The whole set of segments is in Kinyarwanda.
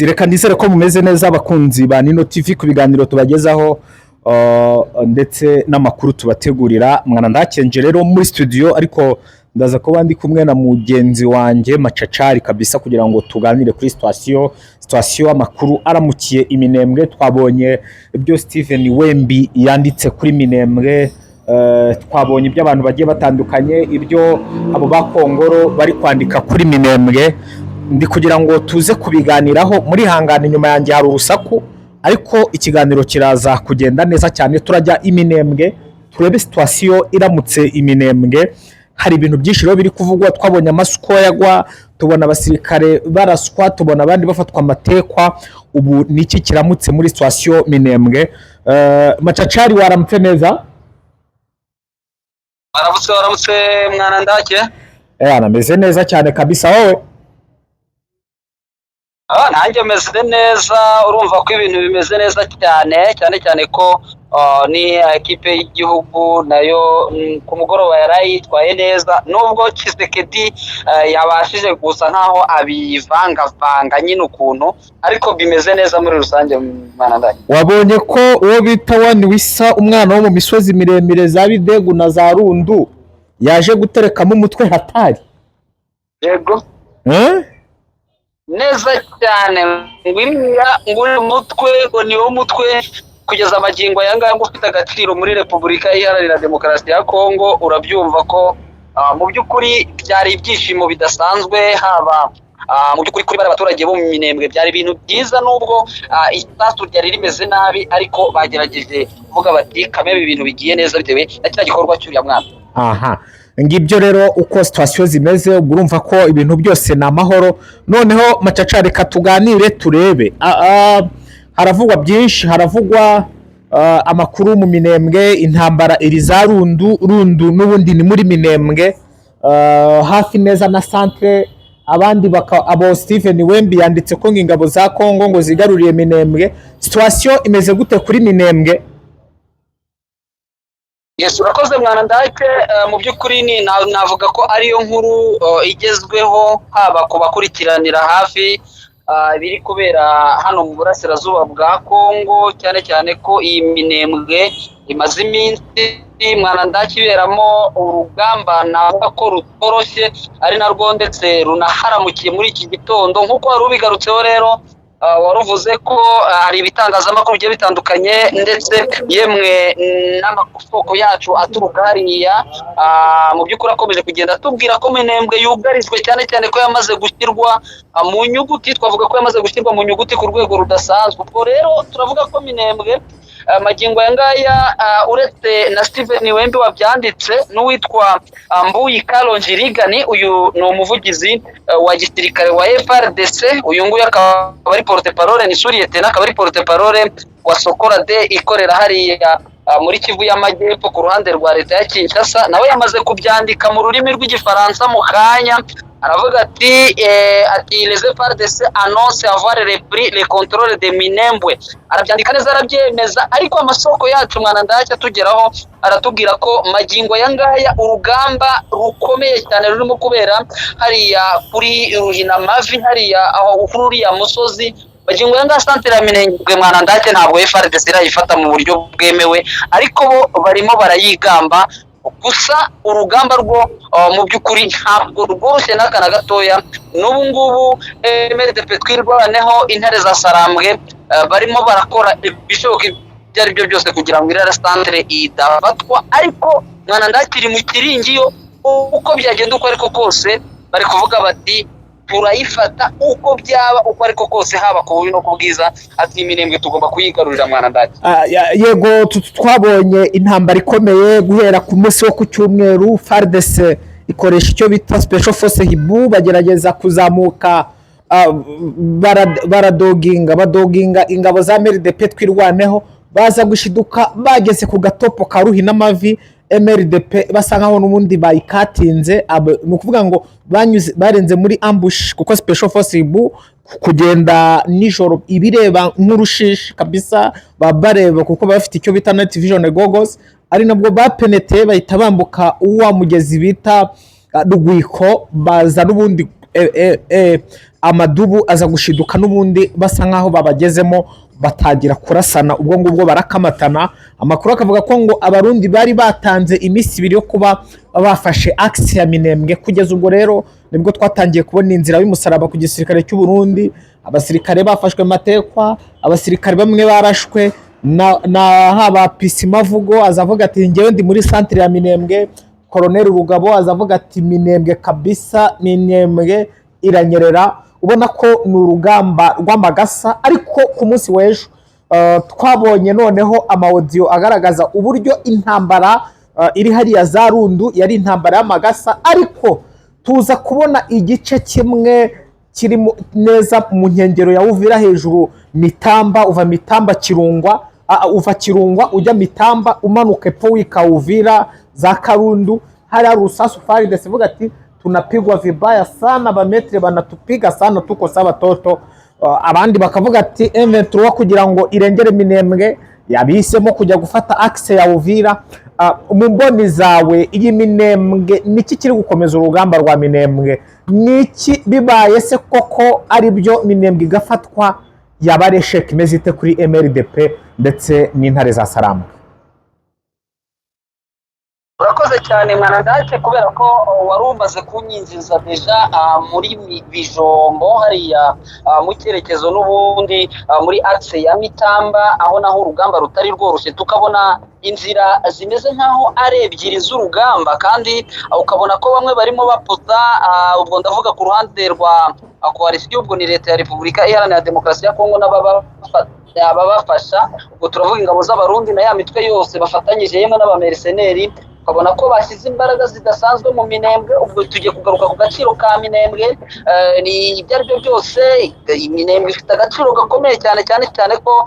Reka nizere ko mumeze neza, abakunzi ba Nino TV, ku biganiro tubagezaho ndetse n'amakuru tubategurira. Mwana ndakenje rero muri studio, ariko ndaza kuba ndi kumwe na mugenzi wanjye Macacari kabisa kugira ngo tuganire kuri situation, amakuru aramukiye iminembwe. Twabonye ibyo Steven Wembi yanditse kuri Minembwe, twabonye ibyo abantu bagiye batandukanye, ibyo abo bakongoro bari kwandika kuri Minembwe. Ndi kugira ngo tuze kubiganiraho. Muri hangane, inyuma yanjye hari urusaku, ariko ikiganiro kiraza kugenda neza cyane. Turajya iminembwe turebe situation iramutse iminembwe. Hari ibintu byinshi rero biri kuvugwa. Twabonye amasuko yagwa, tubona abasirikare baraswa, tubona abandi bafatwa amatekwa. Ubu ni iki kiramutse muri situation Minembwe? Macacari, waramutse neza? Waramutse, waramutse, mwana ndake. Anameze neza cyane kabisa, wowe? Ah, nanjye meze neza. Urumva ko ibintu bimeze neza cyane cyane cyane ko ni ekipe y'igihugu nayo ku mugoroba yari yitwaye neza, nubwo Tshisekedi yabashije gusa nkaho abivangavanga nyine ukuntu, ariko bimeze neza muri rusange, mwana ndake. Wabonye ko uwo bita Wani Wisa, umwana wo mu misozi miremire za Bidegu na za Rundu, yaje guterekamo umutwe hatari? Yego. Eh? Neza cyane. Ngwiriya nguri mutwe ngo ni wo mutwe kugeza amagingo aya ngaya ngo ufite agaciro muri Repubulika Iharanira Demokarasi ya Kongo. Urabyumva ko mu by'ukuri byari ibyishimo bidasanzwe, haba mu by'ukuri kuri bariya baturage bo mu Minembwe. Byari ibintu byiza nubwo isasu ryari rimeze nabi, ariko bagerageje kuvuga bati kamebe ibintu bigiye neza bitewe na kiriya gikorwa cy'uriya mwana. Aha, ngibyo rero uko situation zimeze. Ubwo urumva ko ibintu byose ni amahoro. Noneho Macaca, reka tuganire turebe. Haravugwa byinshi, haravugwa amakuru mu Minembwe. Intambara iri za Rundu. Rundu n'ubundi ni muri Minembwe, hafi neza na centre. Abandi baka abo Steven Wembi yanditse ko ngo ingabo za Kongo ngo zigaruriye Minembwe. Situation imeze gute kuri Minembwe? Yes, urakoze mwana ndake. Mu by'ukuri ni navuga ko ariyo nkuru igezweho, haba ku bakurikiranira hafi ibiri kubera hano mu burasirazuba bwa Kongo, cyane cyane ko iyi Minembwe imaze iminsi, mwana ndake, iberamo urugamba navuga ko rutoroshye, ari narwo ndetse runaharamukiye muri iki gitondo nk'uko wari ubigarutseho. Rero waruvuze ko hari ibitangazamakuru bigiye bitandukanye, ndetse yemwe n'amasoko yacu aturuka hariya, mu by'ukuri akomeje kugenda atubwira ko Minembwe yugarijwe, cyane cyane ko yamaze gushyirwa mu nyuguti. Twavuga ko yamaze gushyirwa mu nyuguti ku rwego rudasanzwe. Ubwo rero turavuga ko Minembwe magingo aya ngaya, uretse na Steven Wembi wabyanditse n'uwitwa Mbuyi Kalonji Rigani, uyu ni umuvugizi wa gisirikare wa FARDC. Uyu nguyu akaba ari porte parole, ni sous-lieutenant, akaba ari porte parole wa Sokola 2 ikorera hariya muri Kivu y'Amajyepfo ku ruhande rwa leta ya Kinshasa. Nawe yamaze kubyandika mu rurimi rw'Igifaransa mu kanya, aravuga ati les FARDC annonce avoir repris le contrôle de Minembwe. Arabyandika neza, arabyemeza, ariko amasoko yacu, mwana ndacya tugeraho, aratubwira ko magingo aya ngaya urugamba rukomeye cyane rurimo kubera hariya kuri Ruhinamavi, hariya aho kuri uriya musozi. Magingo aya ngaya santere ya Minembwe, mwana ndake, ntabwo FARDC irayifata mu buryo bwemewe, ariko bo barimo barayigamba. Gusa urugamba rwo mu by'ukuri ntabwo rworoshye n'aka na gatoya. N'ubu ngubu MRDP Twirwaneho, Intare za Sarambwe, barimo barakora ibishoboka ibyo ari byo byose kugira ngo iriya santere idafatwa. Ariko mwana ndakiri mu kiringiyo, uko byagenda uko ariko kose, bari kuvuga bati turayifata uko byaba uko ariko kose, haba ku bubi no ku bwiza. Ati Iminembwe tugomba kuyigarurira, mwana ndaki. Yego, twabonye intambara ikomeye guhera ku munsi wo ku cyumweru. FARDC ikoresha icyo bita Special Force Hiboux, bagerageza kuzamuka, baradoginga, badoginga ingabo za MRDP Twirwaneho, baza gushiduka bageze ku gatopo ka Ruhinamavi. MRDP basa nkaho n'ubundi bayikatinze. Ni ukuvuga ngo banyuze, barenze muri ambush, kuko Special Force Hiboux kugenda nijoro ibireba nk'urushishi kabisa, baba bareba kuko baba bafite icyo bita night vision goggles. Ari nabwo bapeneteye, bahita bambuka uwa mugezi bita Rwiko, baza n'ubundi Amadubu aza gushiduka n'ubundi basa nk'aho babagezemo, batangira kurasana, ubwo ngubwo barakamatana. Amakuru akavuga ko ngo Abarundi bari batanze iminsi 2 yo kuba bafashe axe ya Minembwe. Kugeza ubwo rero nibwo twatangiye kubona inzira y'umusaraba ku gisirikare cy'u Burundi, abasirikare bafashwe matekwa, abasirikare bamwe barashwe na haba Pisimavugo azavuga ati: "Ngewe ndi muri centre ya Minembwe." Colonel Rugabo azavuga ati: "Minembwe kabisa, Minembwe iranyerera." Ubona ko ni urugamba rw'amagasa. Ariko ku munsi w'ejo twabonye noneho ama audio agaragaza uburyo intambara iri hariya za Rundu yari intambara y'amagasa, ariko tuza kubona igice kimwe kiri neza mu nkengero ya Uvira hejuru Mitamba, uva Mitamba Kirungwa, uva Kirungwa ujya Mitamba, umanuka epfo wika Uvira za Karundu, hariya rusasu. FARDC ivuga ati: "Tunapigwa vibaya sana, ba maître banatupiga sana, tuko sawa toto." Abandi bakavuga ati M23 kugira ngo irengere Minembwe yabihisemo kujya gufata axe ya Uvira. Mu mboni zawe, iyi Minembwe niki kiri gukomeza urugamba rwa Minembwe? Niki bibaye se koko ari byo, Minembwe igafatwa, yaba ari échec imeze ite kuri MRDP ndetse n'intare za Sarambwe? Urakoze cyane, Mwanandake, kubera ko wari umaze kunyinjiza déjà muri Bijombo hariya mu cyerekezo n'ubundi muri axe ya Mitamba, aho naho urugamba rutari rworoshye, tukabona inzira zimeze nk'aho ari ebyiri z'urugamba, kandi ukabona ko bamwe barimo baputa. Ubwo ndavuga ku ruhande rwa coalition, ubwo ni Leta ya Repubulika Iharanira Demokarasi ya Kongo n'ababafasha, ubwo turavuga ingabo z'Abarundi na ya mitwe yose bafatanyije, yemwe n'aba mercenaires, ukabona ko bashyize imbaraga zidasanzwe mu Minembwe. Ubwo tugiye kugaruka ku gaciro ka Minembwe. Ni ibyo ari byo byose, Minembwe ifite agaciro gakomeye cyane, cyane cyane ko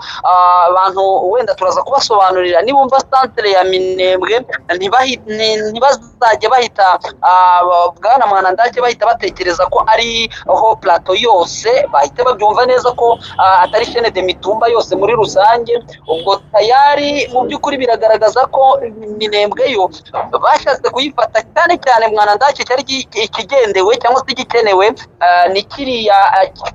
abantu wenda turaza kubasobanurira, nibumva centre ya Minembwe ntibazajye bahita, bwana Mwanandake, bahita batekereza ko ari ho plateau yose, bahita babyumva neza ko atari chaîne de Mitumba yose muri rusange. Ubwo tayari mu by'ukuri biragaragaza ko Minembwe yo bashatse kuyifata cyane cyane, Mwanandake, cyari ikigendewe cyangwa se igikenewe ni kiriya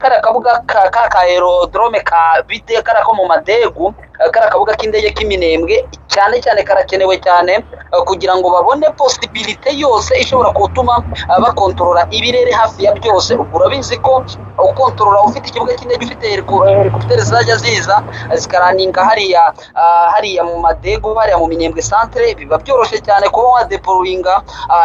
kariya kabuga ka aérodrome ka bide, kariya ko mu Madegu, kariya kabuga k'indege k'Iminembwe, cyane cyane karakenewe cyane kugira ngo babone possibilité yose ishobora gutuma bakontorora ibirere hafi ya byose. Ubwo urabizi ko ukontorora ufite ikibuga cy'indege, ufite hélicoptère zizajya ziza zikaraninga hariya mu Madegu, hariya mu Minembwe centre, biba byoroshye cyane kuba wadeployinga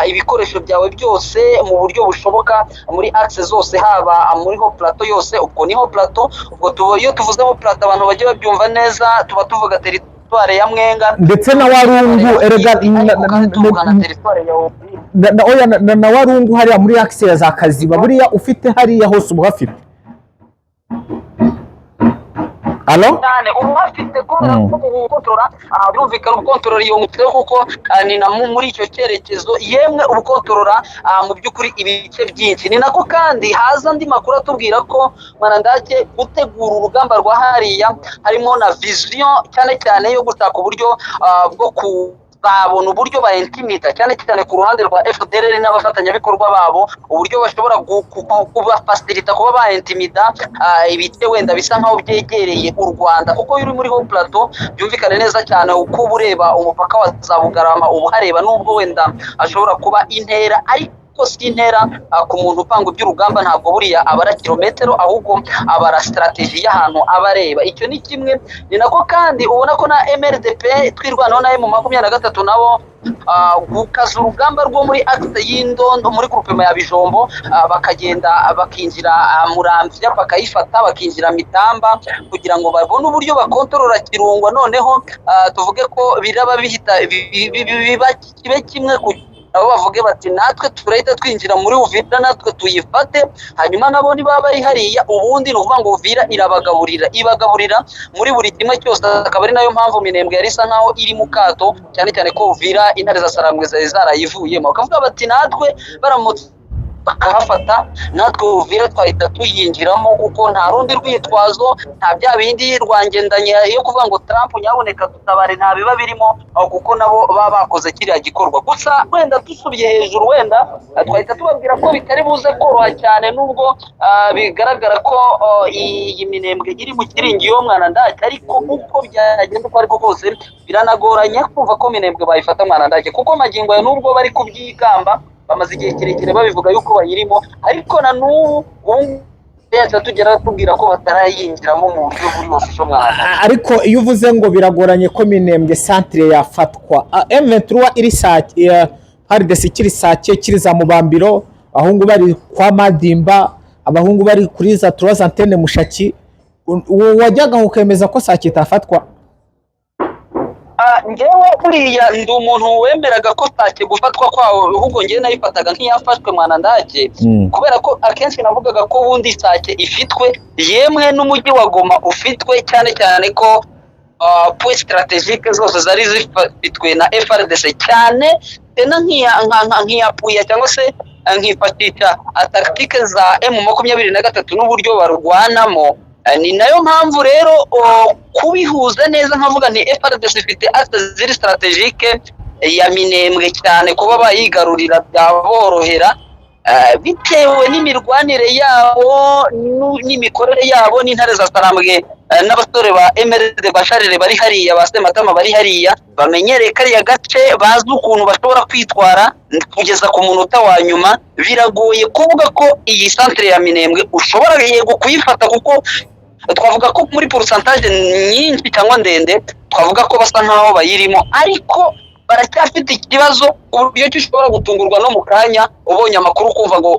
ibikoresho byawe byose mu buryo bushoboka muri axe zose, haba muri haut plateau yose. Ubwo ni haut plateau, ubwo iyo tuvuze haut plateau, abantu bajye babyumva neza, tuba tuvuga territoire ya Mwenga ndetse na Warungu erega. Ariko kandi tuvuga na territoire ya Uvira. Oya, na Warungu hariya muri axe ya za Kaziba, buriya ufite hariya hose uba uhafite. Alo? Cyane, uba uhafite kubera ko ubukontorora, birumvikana, ubukontorora iyo mutwe, kuko ni na muri icyo cyerekezo, yemwe ubukontorora mu by'ukuri ibice byinshi. Ni nako kandi haza andi makuru atubwira ko, Mwanandake, gutegura urugamba rwa hariya harimo na vision cyane cyane yo gushaka uburyo bwo ku babona uburyo ba intimida cyane cyane ku ruhande rwa FDLR n'abafatanyabikorwa babo, uburyo bashobora kubafacilita kuba ba intimida ibice wenda bisa nkaho byegereye u Rwanda, kuko iyo uri muri haut plateau, byumvikane neza cyane, uko uba ureba umupaka wa za Bugarama, uba uhareba, nubwo wenda ashobora kuba intera, ariko si intera ku muntu upanga iby'urugamba. Ntabwo buriya abara kilometero, ahubwo abara stratégie y'ahantu aba areba. Icyo ni kimwe. Ni nako kandi ubona ko na MRDP Twirwanaho na M23 nabo gukaza urugamba rwo muri axe y'Indondo, muri groupement ya Bijombo, bakagenda bakinjira Muramvya, bakayifata, bakinjira Mitamba kugira ngo babone uburyo bakontorora Kirungwa. Noneho tuvuge ko biraba bihita biba kibe kimwe ku nabo bavuge bati: "Natwe turahita twinjira muri Uvira, natwe tuyifate." Hanyuma nabo niba bari hariya, ubundi ni ukuvuga ngo Uvira irabagaburira, ibagaburira muri buri kimwe cyose. Akaba ari nayo mpamvu Minembwe yari isa nkaho iri mu kato, cyane cyane ko Uvira intare za Sarambwe zari zarayivuyemo, bakavuga bati: "Natwe baramutse Bakahafata, natwe Uvira twahita tuyinjiramo, kuko nta rundi rwitwazo, nta bya bindi rwangendanye yo kuvuga ngo "Trump, nyaboneka dutabare", nta biba birimo aho, kuko nabo baba bakoze kiriya gikorwa. Gusa wenda dusubiye hejuru, wenda twahita tubabwira ko bitari buze koroha cyane, nubwo bigaragara ko iyi Minembwe iri mu kiringi mwana ndake. Ariko uko byagenda uko ariko kose, biranagoranye kumva ko Minembwe bayifata, mwana ndake, kuko magingo aya, nubwo bari kubyigamba, bamaze igihe kirekire babivuga yuko bayirimo, ariko na n'ubu ubu yacu tugera tubwira ko batarayinjiramo mu buryo buri official, mwana. Ariko iyo uvuze ngo biragoranye ko Minembwe centre yafatwa, M23 iri Sake, FARDC ikiri Sake, kiri za Mubambiro, abahungu bari kwa Madimba, abahungu bari kuri za Trois Antennes Mushaki, uwo wajyaga ukemeza ko Sake itafatwa? Njyewe buriya ndi umuntu wemeraga ko Sake gufatwa kwawo, ahubwo njyewe nayifataga nk'iyafashwe, mwana ndake, kubera ko akenshi navugaga ko ubundi Sake ifitwe, yemwe n'umujyi wa Goma ufitwe, cyane cyane ko points stratégiques zose zari zifitwe na FARDC, cyane tena nk'iya puya cyangwa se nkifashisha tactique za M23 n'uburyo barwanamo. Ni nayo mpamvu rero kubihuza neza nkavuga nti FARDC ifite axes ziri stratégiques ya Minembwe, cyane kuba bayigarurira byaborohera, bitewe n'imirwanire yabo n'imikorere yabo n'intare za Sarambwe, n'abasore ba MRD Basharire bari hariya, ba Sematama bari hariya, bamenyereye kariya gace, bazi ukuntu bashobora kwitwara kugeza ku munota wa nyuma. Biragoye kuvuga ko iyi centre ya Minembwe ushobora yego kuyifata, kuko twavuga ko muri pourcentage nyinshi cyangwa ndende twavuga ko basa nkaho bayirimo, ariko baracyafite ikibazo ku buryo ki ushobora gutungurwa no mu kanya ubonye amakuru ukumva ngo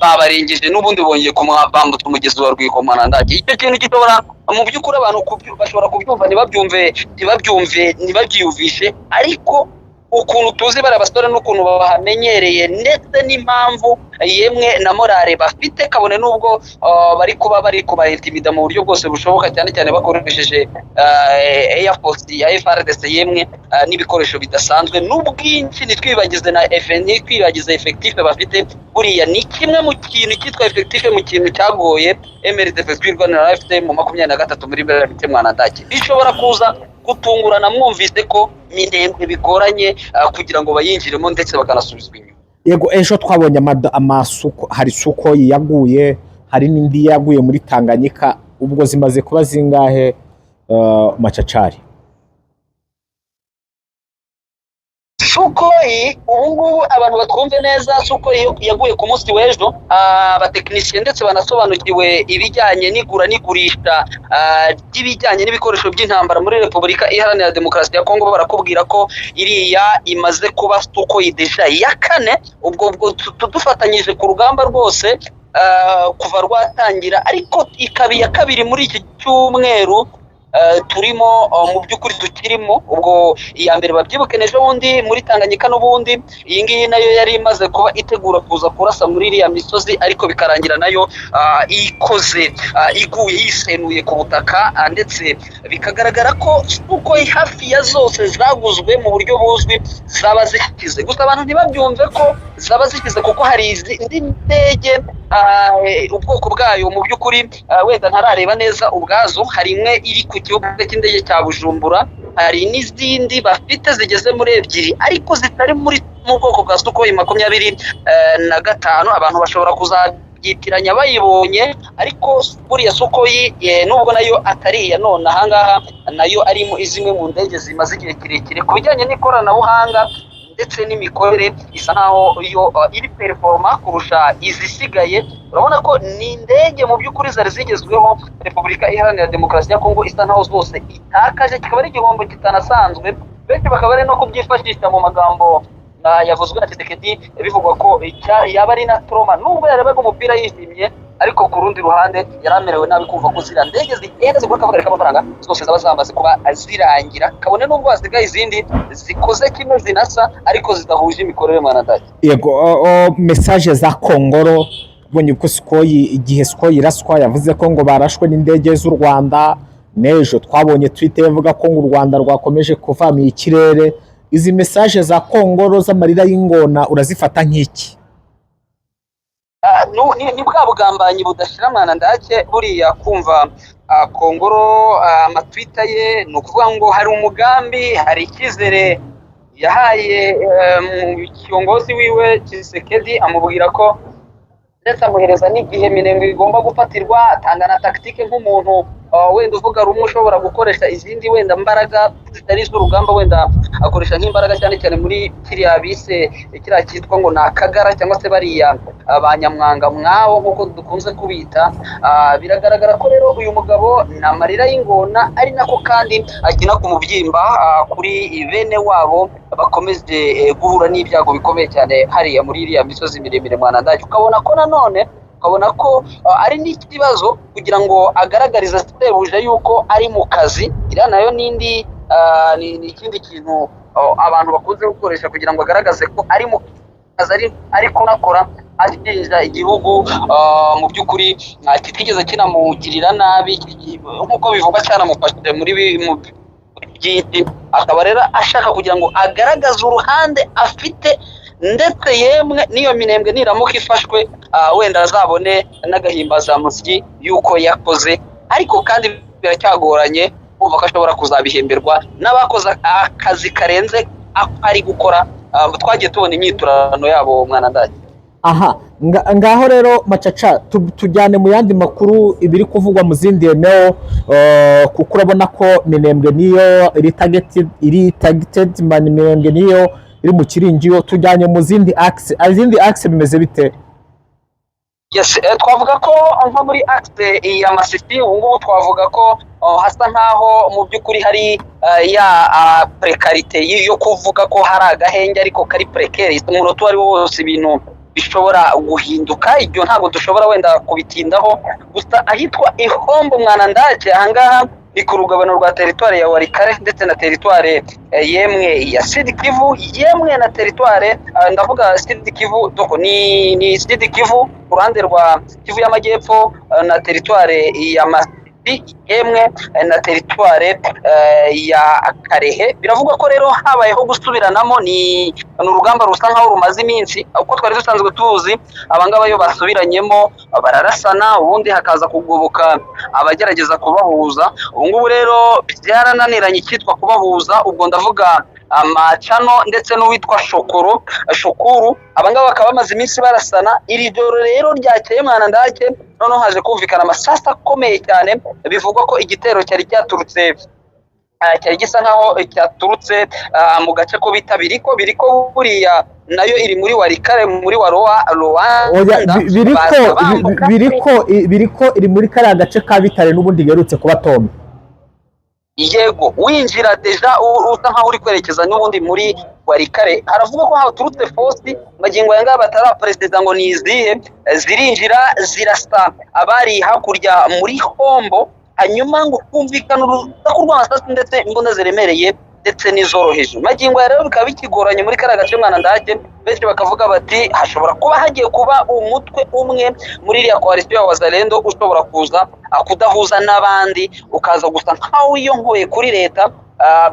babarengeje n'ubundi bongeye bambutsa umugezi wa Rwikomana ndaki. Icyo kintu gishobora mu by'ukuri abantu bashobora kubyumva ntibabyumve, ntibabyiyumvishe, ariko ukuntu tuzi bariya basore n'ukuntu bahamenyereye, ndetse n'impamvu yemwe na morale bafite, kabone n'ubwo bari kuba bari kubaintimida mu buryo bwose bushoboka, cyane cyane bakoresheje Air Force ya FARDC, yemwe n'ibikoresho bidasanzwe n'ubwinshi, ntitwibagize na ntitwibagize effectif bafite. Buriya ni kimwe mu kintu cyitwa effectif mu kintu cyagoye MRDP twirwanira na FT mu 23 muri biriya bice, mwana ndaki. Bishobora kuza gutungurana mwumvise ko Minembwe bigoranye kugira ngo bayinjiremo, ndetse bakanasubizwa inyuma. Yego, ejo twabonye amasuko, hari Sukhoi yaguye, hari n'indi yaguye muri Tanganyika. Ubwo zimaze kuba zingahe, Macacari? Sukhoi ubu ngubu, abantu batwumve neza, Sukhoi yaguye ku munsi w'ejo. Abatekinisiye ndetse banasobanukiwe ibijyanye n'igura n'igurisha ry'ibijyanye n'ibikoresho by'intambara muri Repubulika Iharanira Demokarasi ya Kongo barakubwira ko iriya imaze kuba Sukhoi déjà ya kane, ubwo dufatanyije ku rugamba rwose kuva rwatangira, ariko ikaba iya kabiri muri iki cyumweru turimo, mu by'ukuri tukirimo. Ubwo iya mbere babyibuke n'ejo bundi muri Tanganyika, n'ubundi iyi ngiyi nayo yari imaze kuba itegura kuza kurasa muri iriya misozi, ariko bikarangira nayo ikoze iguye yisenuye ku butaka. Ndetse bikagaragara ko uko hafi ya zose zaguzwe mu buryo buzwi zaba zikize. Gusa abantu ntibabyumve ko zaba zikize, kuko hari izindi ndege ubwoko bwayo mu by'ukuri wenda ntarareba neza ubwazo. Hari imwe iri ku kibuga cy'indege cya Bujumbura, hari n'izindi bafite zigeze muri ebyiri, ariko zitari muri mu bwoko bwa Sukhoi 25. Abantu bashobora kuzabyitiranya bayibonye, ariko buriya Sukhoi, nubwo nayo atari iya none ahangaha, nayo ari zimwe mu ndege zimaze igihe kirekire ku bijyanye n'ikoranabuhanga ndetse n'imikorere, isa nkaho yo iri performant kurusha izisigaye. Urabona ko ni indege mu by'ukuri zari zigezweho Repubulika Iharanira Demokarasi ya Kongo isa nkaho zose itakaje, kikaba ari igihombo kitanasanzwe. Benshi bakaba bari no kubyifashisha mu magambo yavuzwe na Tshisekedi, bivugwa ko yaba ari na trauma, nubwo yarebaga umupira yishimye, ariko ku rundi ruhande yari amerewe nabi kumva ko ziriya ndege zigenda zigura akavugari k'amafaranga zose zaba zamaze kuba zirangira, kabone n'ubwo hasigaye izindi zikoze kimwe zinasa ariko zidahuje imikorere, mwana ndake. Yego, message za Kongoro, ubonye ko Sukhoi, igihe Sukhoi iraswa, yavuze ko ngo barashwe n'indege z'u Rwanda. N'ejo twabonye tweet ivuga ko ngo u Rwanda rwakomeje kuvamira ikirere. Izi message za Kongoro z'amarira y'ingona urazifata nk'iki? Ni bwa bugambanyi budashira, mwana ndake. Buriya kumva Kongoro amatwita ye, ni ukuvuga ngo hari umugambi, hari icyizere yahaye mu kiongozi wiwe Tshisekedi, amubwira ko ndetse amuhereza n'igihe Minembwe igomba gufatirwa, atanga na tactique nk'umuntu wenda uvuga rumwe ushobora gukoresha izindi wenda mbaraga zitari iz'urugamba, wenda akoresha nk'imbaraga cyane cyane muri kiriya bise kiriya cyitwa ngo ni Akagara, cyangwa se bariya ba Nyamwanga mwabo nk'uko dukunze kubita. Biragaragara ko rero uyu mugabo ni amarira y'ingona, ari nako kandi akina ku mubyimba kuri bene wabo bakomeje guhura n'ibyago bikomeye cyane hariya muri iriya misozi miremire, mwana ndake. Ukabona ko nanone ukabona ko ari n'ikibazo kugira ngo agaragarize sebuja yuko ari mu kazi. Iriya nayo n'indi ni ikindi kintu abantu bakunze gukoresha kugira ngo agaragaze ko ari mu kazi, ari kunakora ashinja igihugu mu by'ukuri kitigeze kinamugirira nabi, nk'uko bivugwa cyanamufashije muri mu byinshi. Akaba rero ashaka kugira ngo agaragaze uruhande afite, ndetse yemwe n'iyo Minembwe niramuka ifashwe wenda azabone n'agahimbazamusyi y'uko yakoze. Ariko kandi biracyagoranye kumva ko ashobora kuzabihemberwa n'abakoze akazi karenze ako ari gukora. Twagiye tubona imyiturano yabo, mwana ndake. Aha ngaho rero Macaca, tujyane mu yandi makuru, ibiri kuvugwa mu zindi eneo, kuko urabona ko Minembwe niyo iri targeted, iri targeted man, Minembwe niyo iri mu kiringiro. Tujyanye mu zindi axe, izindi axe bimeze bite? Yes, twavuga ko nko muri axe ya Masisi ubu ngubu twavuga ko hasa nkaho mu by'ukuri hari ya précarité yo kuvuga ko hari agahenge ariko kari précaire, umunota uwo ari wo wose ibintu bishobora guhinduka. Ibyo ntabwo dushobora wenda kubitindaho. Gusa ahitwa Ihombo, mwana ndake, ahangaha ni ku rugabano rwa teritwari ya Walikale ndetse na teritwari yemwe ya Sud Kivu, yemwe na teritwari ndavuga Sud Kivu doko ni Sud Kivu ku ruhande rwa Kivu y'Amajyepfo na teritwari ya Masisi, yemwe na teritwari ya Kalehe. Biravugwa ko rero habayeho gusubiranamo. Ni urugamba rusa nkaho rumaze iminsi. Uko twari dusanzwe tuzi, abangaba iyo basubiranyemo bararasana, ubundi hakaza kugoboka abagerageza kubahuza. Ubu ngubu rero byarananiranye icyitwa kubahuza, ubwo ndavuga Amacano ndetse n'uwitwa Shokoro Shokuru. Abangaba bakaba bamaze iminsi barasana. Iri joro rero ryakeye, mwana ndake, noneho haje kumvikana amasasu akomeye cyane. Bivugwa ko igitero cyari cyaturutse cyari gisa nkaho cyaturutse mu gace ko bita Biriko. Biriko buriya nayo iri muri Walikale, muri Waroa Oya, Rwanda. Biriko Baza bambuka. Biriko iri muri kariya gace ka Bitare n'ubundi giherutse kuba tombe. Yego, winjira déjà usa nkaho uri kwerekeza n'ubundi muri Walikale. Haravuga ko haturutse force, magingo aya ngaya bataraperezida ngo ni izihe, zirinjira zirasa abari hakurya muri Hombo, hanyuma ngo kumvikana urusaku rw'amasasu ndetse imbunda ziremereye ndetse n'izoroheje. Magingo aya rero bikaba bikigoranye muri kariya gace, mwana ndake. Benshi bakavuga bati hashobora kuba hagiye kuba umutwe umwe muri iriya coalition ya Wazalendo ushobora kuza kudahuza n'abandi, ukaza gusa nkaho wiyonkoye kuri leta,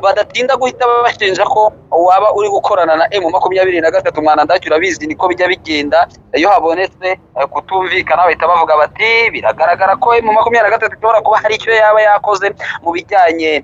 badatinda guhita babashinja ko waba uri gukorana na M23. Mwana ndake, urabizi niko bijya bigenda iyo habonetse kutumvikana, bahita bavuga bati biragaragara ko M23 ishobora kuba hari icyo yaba yakoze mu bijyanye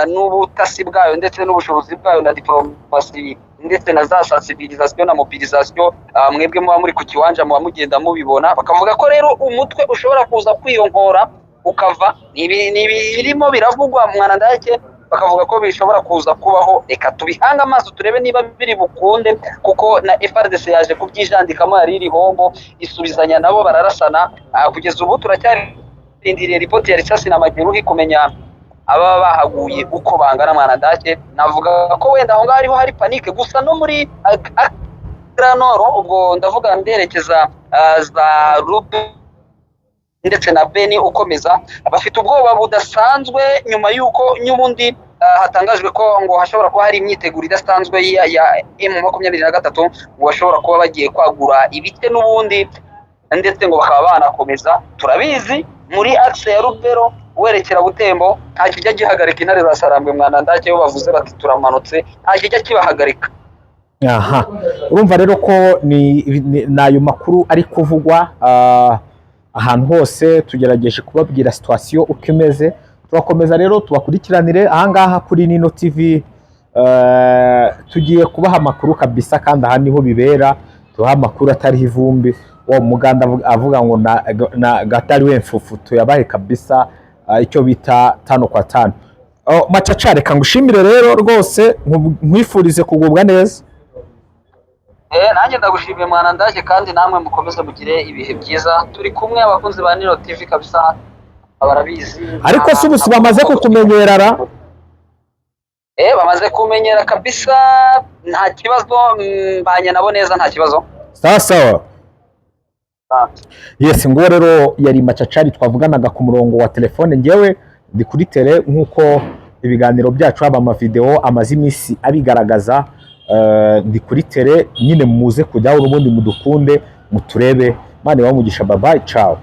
n'ubutasi bwayo ndetse n'ubushobozi bwayo na diplomasi ndetse na za sensibilisation na mobilisation. Mwebwe muba muri ku kiwanja muba mugenda mubibona. Bakavuga ko rero umutwe ushobora kuza kwiyonkora ukava. Ni ibirimo biravugwa, mwana ndake, bakavuga ko bishobora kuza kubaho. Reka tubihange amaso turebe niba biri bukunde, kuko na FARDC yaje kubyijandikamo, yari iri Hombo isubizanya nabo bararasana. Kugeza ubu turacyarindiriye ripoti ya risasi na majeruhi, kumenya ababa bahaguye uko bangana, mwana ndake. Navuga ko wenda aho ngaho ariho hari panique gusa. No muri Granoro, ubwo ndavuga nderekeza za Rube ndetse na Beni, ukomeza bafite ubwoba budasanzwe nyuma y'uko n'ubundi hatangajwe ko ngo hashobora kuba hari imyiteguro idasanzwe ya M23, ngo bashobora kuba bagiye kwagura ibice n'ubundi ndetse ngo bakaba banakomeza. Turabizi muri axe ya Rubero werekera Butembo nta kijya gihagarika intare za Sarambwe, mwana ndake. Iyo bavuze bati turamanutse, nta kijya kibahagarika. Aha, urumva rero ko ni ayo makuru ari kuvugwa ahantu hose. Tugerageje kubabwira situation uko imeze. Turakomeza rero tubakurikiranire ahangaha kuri Nino TV. Tugiye kubaha amakuru kabisa, kandi aha niho bibera, tubaha amakuru atariho ivumbi. Uwo muganda avuga ngo na gatari we mfufu, tuyabahe kabisa, icyo bita tano kwa tano. Oh, Macaca, reka ngushimire rero rwose, nkwifurize kugubwa neza. Nanjye ndagushimiye mwana ndaje, kandi namwe mukomeze mugire ibihe byiza. Turi kumwe, abakunzi ba Nino TV kabisa barabizi. Ariko se ubu si bamaze kukumenyera ra? Bamaze kumenyera kabisa, nta kibazo, mbanye nabo neza, nta kibazo. Sawa sawa. Yes, nguwo rero yari Macacari twavuganaga ku murongo wa telefone. Ngewe ndi kuri terrain nk'uko ibiganiro byacu, haba amavideo amaze iminsi abigaragaza. Ndi kuri terrain nyine, muze kujyaho ubundi mudukunde muturebe. Mani bamugisha, bye bye, ciao.